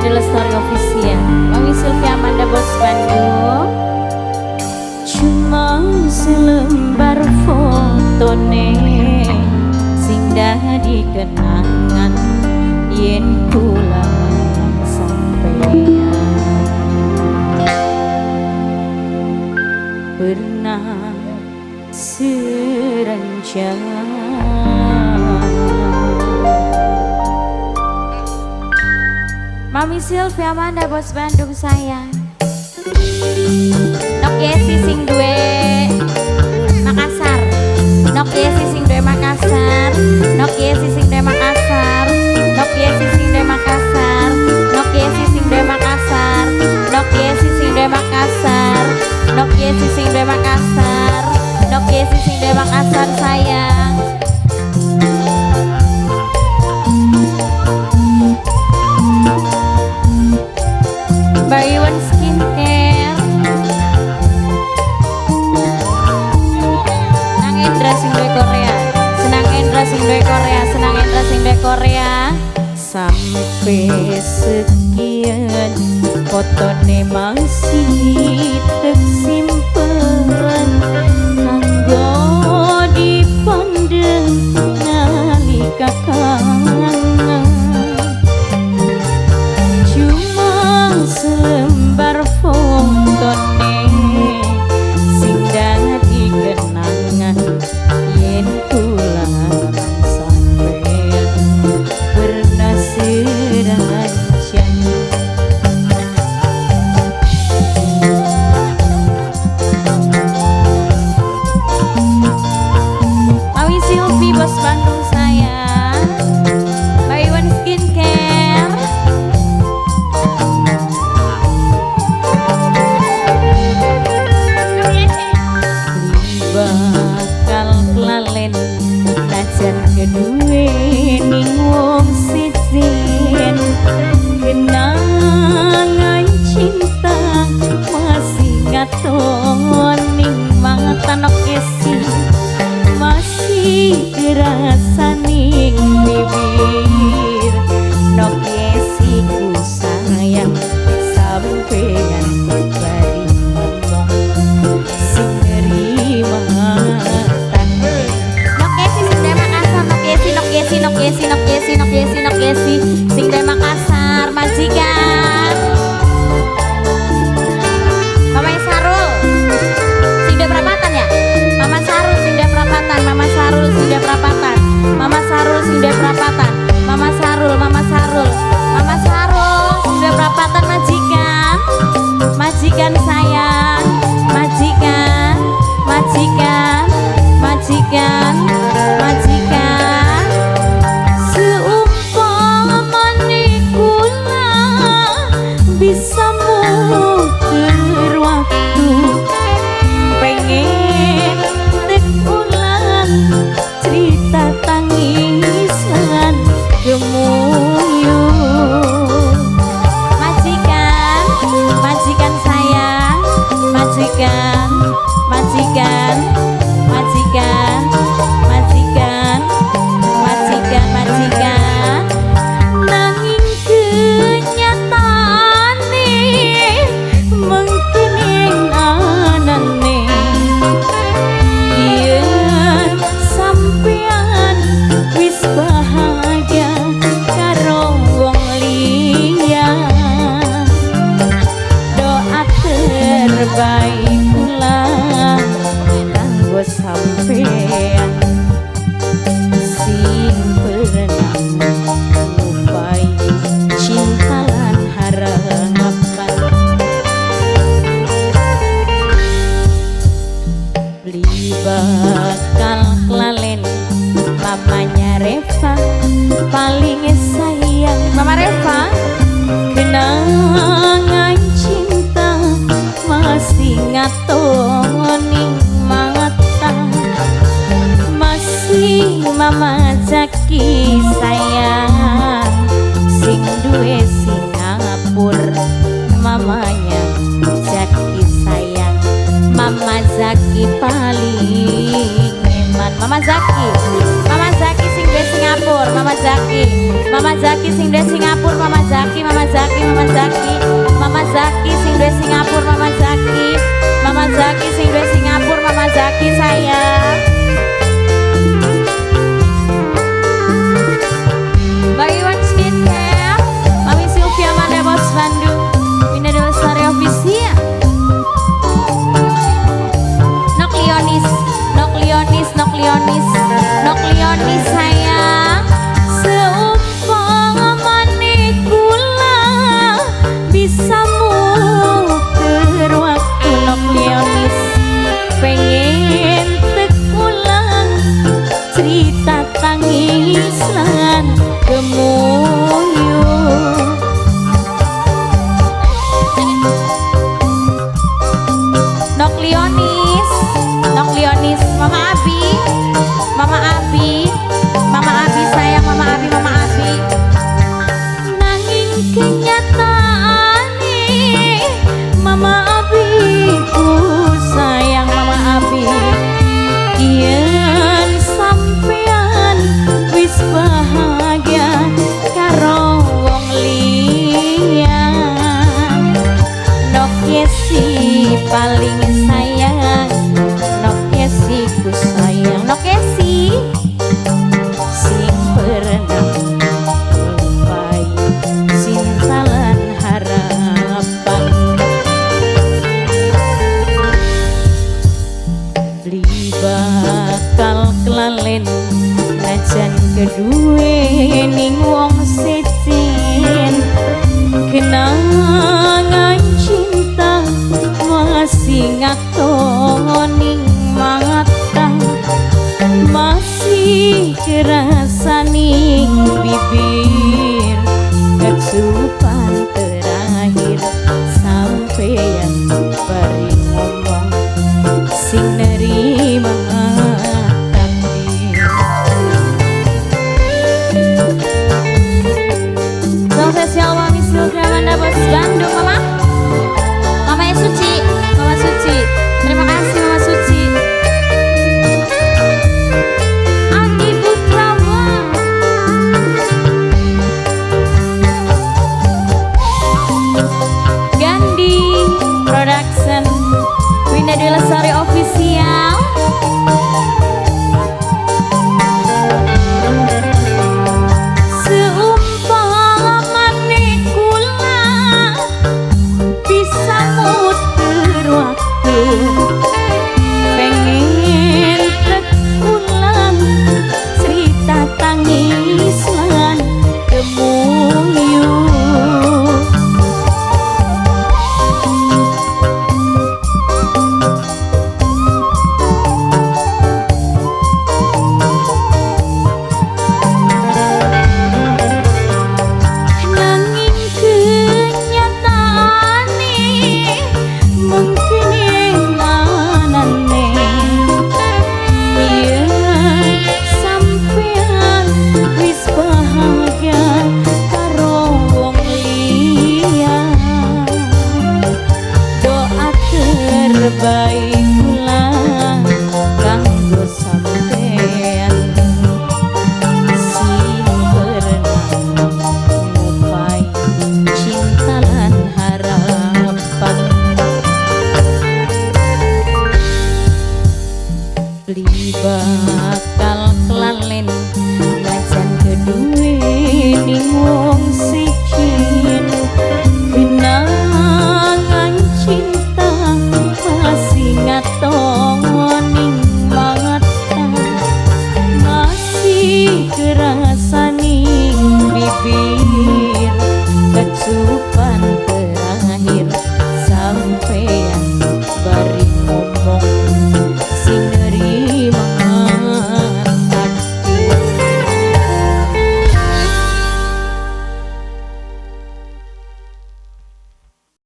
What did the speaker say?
Dede Lestari Official, Mami Sylvia Amanda Bos Bandung. Cuma selembar fotone sing dadi kenangan yen kula sampeyan pernah seranjang. Mami Sylvia Amanda Bos Bandung sayang. Nok Yesi sing duwe Makassar. Nok Yesi sing duwe Makassar. Nok Yesi sing duwe Makassar. Nok Yesi sing duwe Makassar. Nok Yesi sing duwe Makassar. Nok Yesi sing duwe Makassar. Nok Yesi sing duwe Makassar. Nok Yesi sing duwe Makassar sayang. Mbak Iwan Skincare, Senang Endra sing duwe Korea, Senang Endra sing duwe Korea, Senang Endra sing duwe Korea. Sampai sekian fotone masih tek simpen kanggo dipandeng nalika kangen. Selembar fotone sing dadi kenangan yen kula sampeyan pernah seranjang. Mami Silvi Bos Bandung sayang, Mbak Iwan Skincare. Bakal kelalen najan kedue ning wong siji, kenangan cinta masih ngaton ning mata Nok Yesi, masih kerasa ning bibir Nok Yesi ku sayang sampeyan bari ngomong sing nerima. Nok Yesi sing duwe Makassar, Nok Yesi, Nok Yesi, Nok Yesi, Nok Yesi, Nok Yesi, Nok Yesi sing duwe Makassar, majikan Mama Sarul sing duwe perapatan ya, Mama Sarul sing duwe perapatan, Mama Sarul sing duwe perapatan, Mama Sarul sing duwe perapatan, Mama Sarul, Mama Sarul, Mama Sarul sing duwe perapatan, majikan, majikan sayang, majikan, majikan, majikan, majikan. Seumpamane kula bisa muter waktu, pengen tek ulang cerita tangisan gemuyu. Majikan, majikan sayang, majikan, majikan, majikan, majikan, majikan, majikan. Nanging kenyataane mengkene anane yen sampean wis bahagia karo wong liya, doa terbaik kula kanggo sampean sing pernah ngupai cinta lan harapan. Beli bakal kelalen mamanya Reva paling sayang. Mama Reva, kenangan cinta masih ngaton ning mata, masih Mama Zaki sayang sing duwe Singapura, mamanya Zaki sayang, Mama Zaki paling eman. Mama Zaki, Mama Zaki sing duwe Singapura, Mama Zaki, Mama Zaki sing duwe Singapura, Mama Zaki, Mama Zaki, Mama Zaki, Mama Zaki sing duwe Singapura, Mama Zaki, Mama Zaki sing duwe Singapura, Mama Zaki sayang. Bagi Iwan Skincare, Mami Sylvia Manda Bos Bandung, Winda Lestari Official. Nok Lionis, Nok Lionis, Nok Lionis, Nok Lionis sayang. Seumpamane kula bisa muter waktu Nok Lionis, pengen tekulang cerita tangis lan gemuyu. Nok Lionis, Nok Lionis, Mama Abi, Mama Abi, Mama Abi sayang, Mama Abi, Mama Abi. Nanging kenyataane Mama Abi ku sayang, Mama Abi. Yen sampean wis bahagia karo wong liya, Nok Yesi paling sayang, Nok Yesi ku sayang, Nok Yesi sing pernah lupai cinta lan harapan. Beli bakal kelalen najan kedue ning wong sejen, kenangan cinta masih ngatoning mata, masih kerasa ning bibir, kecupan terakhir sampeyan bari ngomong sing nerima takdir. Spesial Mami Sylvia Manda Bos Bandung, Mama. Mama Suci, Mama Suci. Terima kasih Mama Suci. Andi Putrawa. Gandhi Production, Winda Dwi Lestari Official. Seumpamane kula bisa muter waktu, pengen tekulang cerita tangis lan gemuyu. Nanging kenyataane mungkin anane yen sampean wis bahagia karo wong liya, doa terbaik kula kanggo sampean sing pernah ngupai cinta lan harapan. Beli bakal kelalen najan kedue ning wong sejen, kenangan cinta